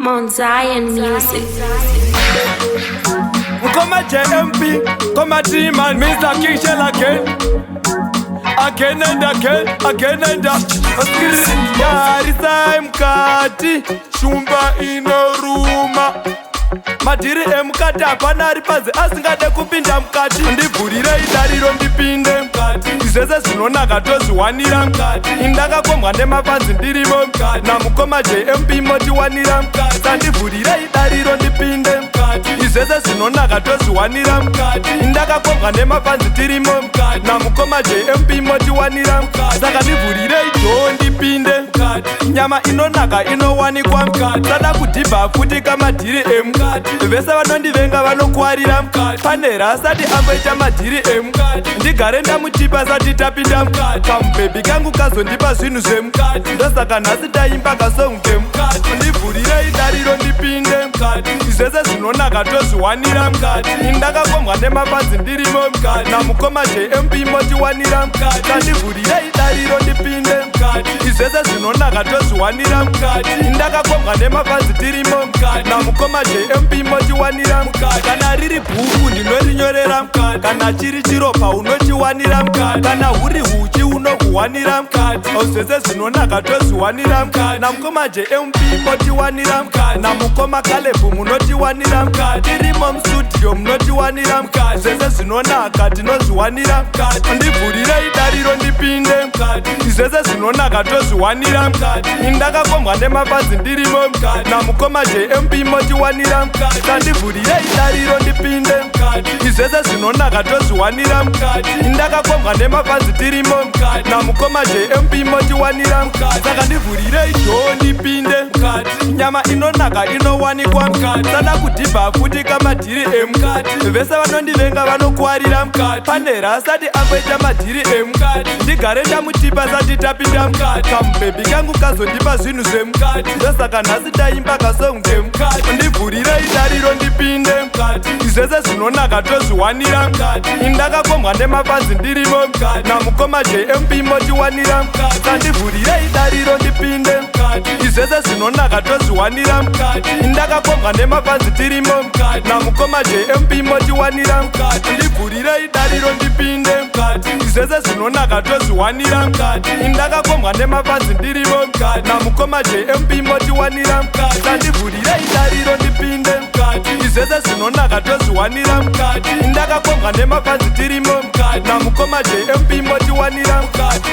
Mount Zion Music. Come JMP, come a T-Man, Mr. King Shell again. Again and again, again and again. Yarisai mukati, shumba inoruma. Madhiri emukati hapana ari panze asingade kupinda mukati. Ndivhurirei dariro ndipinde mukati. Zvese zvinonaka tozviwanira mukati. Ndakakombwa nemapanzi ndirimo mukati. Namukoma JMP motiwanira mukati. Sandivhurirei dariro ndipinde mukati. Zvese zvinonaka tozviwanira mukati. Ndakakombwa nemapanzi tirimo mukati. Namukoma JMP motiwanira mukati. Saka ndivhurirei door ndipinde mukati. Nyama inonaka inowanikwa mukati. Sada kudhibha futi kamadhiri emukati. Vese vanondivenga vanokwarira mukati. Pane rasati amboita madhiri emukati. Ndigare ndamutipa sati tapinda mukati. Kamubhebhi kangu kazondipa zvinhu zvemukati. Ndosaka nhasi taimba kasong kemukati. Ndivhurirei dariro ndipinde mukati. Zvese zvinonaka tozviwanira mukati. Ndakakombwa nemapanzi ndirimo mukati. Namukoma JMP motiwanira mukati. Sandivhurirei dariro ndipinde mukati. Zvese zvinonaka tozviwanira mukati. Ndakakombwa nemapanzi tirimo mukati. Namukoma JMP motiwanira mukati. Kana riri bhuku ndinorinyorera mukati. Kana chiri chiropa unochiwanira mukati. Kana huri huchi unohuwanira mukati. Zvese zvinonaka tozviwanira mukati. Namukoma JMP motiwanira mukati. Namukoma Caleb munotiwanira mukati. Tirimo mustudio munotiwanira mukati. Zvese zvinonaka tinozviwanira mukati. Ndivhurirei dariro ndipinde mukati. Zvese zvinonaka tozviwanira mukati. Ndakakombwa nemapanzi ndirimo mukati. Namukoma JMP motiwanira mukati. Sandivhurirei dariro ndipinde mukati. Zvese zvinonaka tozviwanira mukati. Ndakakombwa nemapanzi tirimo mukati. Namukoma JMP motiwanira mukati. Saka ndivhurirei door ndipinde mukati. Nyama inonaka inowanikwa mukati. Sada kudhibha futi kamadhiri emukati. Vese vanondivenga vanokwarira mukati. Pane rasati amboita madhiri emukati. Ndigare ndamutipa sati tapinda mukati. Kamubhebhi kangu kazondipa zvinhu zvemukati. Ndosaka nhasi taimba kasong kemukati. Ndivhurirei dariro ndipinde mukati. Zvese zvinonaka tozviwanira mukati. Ndakakombwa nemapanzi ndirimo mukati. Namukoma JMP motiwanira mukati. Sandivhurirei dariro ndipinde mukati. Zvese zvinonaka tozviwanira mukati. Ndakakombwa nemapanzi tirimo mukati. Namukoma JMP motiwanira mukati. Ndivhurirei dariro ndipinde mukati. Zvese zvinonaka tozviwanira mukati. Ndakakombwa nemapanzi ndirimo mukati. Namukoma JMP motiwanira mukati. Sandivhurirei dariro ndipinde mukati. Zvese zvinonaka tozviwanira mukati. Ndakakombwa nemapanzi tirimo mukati. Namukoma JMP motiwanira mukati.